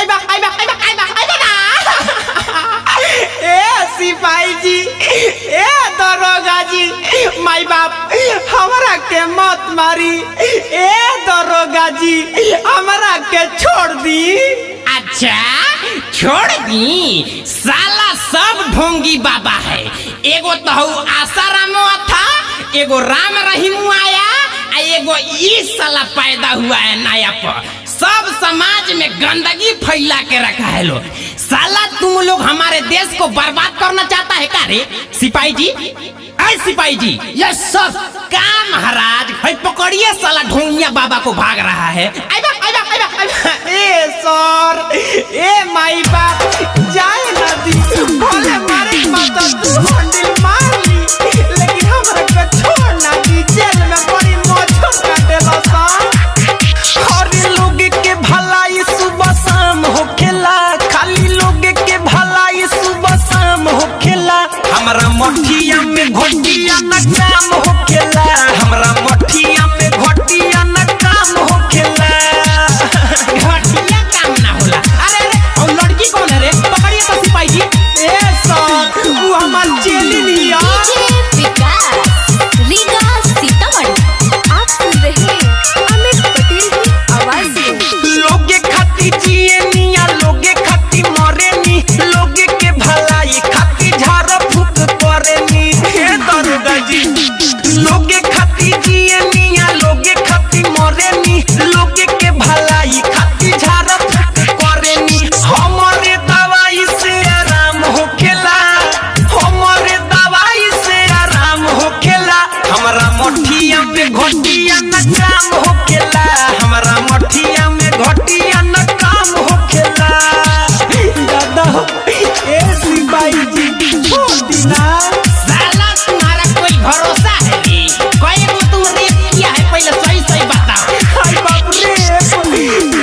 आइबा आइबा आइबा आइबा आइबा ना। ए सिपाही जी, ए दरोगा जी, माई बाप हमरा के मत मारी। ए दरोगा जी हमरा के छोड़ दी। अच्छा छोड़ दी? साला सब ढोंगी बाबा है। एगो तो हऊ आसाराम था, एगो राम रहीम आया, आ एगो ई साला पैदा हुआ है नया पर। सब समाज में गंदगी फैला के रखा है लोग। साला तुम लोग हमारे देश को बर्बाद करना चाहता है का रे? सिपाही जी, ऐ सिपाही जी। Yes sir. का महाराज है, पकड़िए साला ढोंगिया बाबा को, भाग रहा है। आइबा आइबा आइबा आइबा। ए सर, ए माई बाप जाए ना दी, भले मारे माता तू हंडिल मार ली, लेकिन हमरा के छोड़ ना दी। जेल में बड़ी मौज काटेला सा। हर लोग के भलाई सुबह शाम होखेला, खाली लोग के भलाई सुबह शाम होखेला। हमरा मठिया में घोटिया न काम होखेला, हमरा मठिया में घोटिया न काम होखेला। घटिया काम ना होला। अरे अरे और लड़की कौन है रे? पकड़िए तो सिपाही जी। ए सर, वो हमार चेली लिया। डीजे विकास रीगा सीतामढ़ी। आप सुन रहे हैं अमित पटेल की आवाज में। लोगे खाती जिए निया, लोगे खाती मरे नी, लोगे के भलाई खाती झाड़ फूक करे नी। हे दरोगा जी, लोगे खाती जिए निया, लोगे खाती मरे नी, लोगे के भलाई खाती झाड़ फूक करे नी। हमारे दवाई से आराम होखेला, हमारे दवाई से आराम होखेला। हमरा मठिया में घोटिया न काम होखेला, हमरा मठिया में घोटिया न काम होखेला। दादा, ए सिपाही जी छोड़ दी ना। साला तुम्हारा कोई भरोसा है रे? कई गो तुम रेप किया है, पहले सही सही बताओ। हाय बाप रे,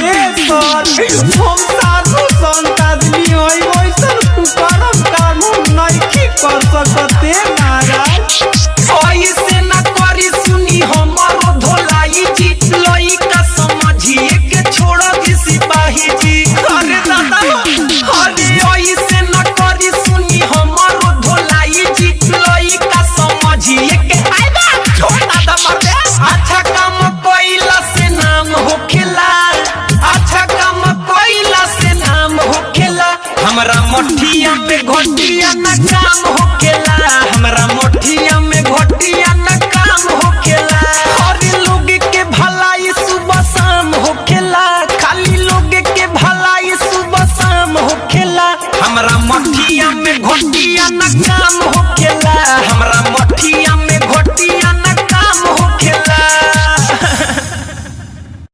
ए सर हम साधु संत आदमी हई, वैसन कुकर्म कानून नहीं कर सकते महाराज। ऐसे न करी सुनी हमारो धोलाई जी, लइका समझिए के छोड़ दी सिपाही जी। अरे दादा, अरे ऐसे न करी सुनी हमारो धोलाई जी, लइका समझिए के आइबा छोड़ दादा मर दे। अच्छा काम कइला से नाम होखेला, अच्छा काम कइला से नाम होखेला। हमरा मठिया में घोटिया न काम होखेला, हमरा मठिया में घोटिया न काम होखेला। हर लोग के भलाई सुबह शाम होखेला, खाली लोग के भलाई सुबह शाम होखेला। हमरा मठिया में घोटिया न काम होखेला, हमरा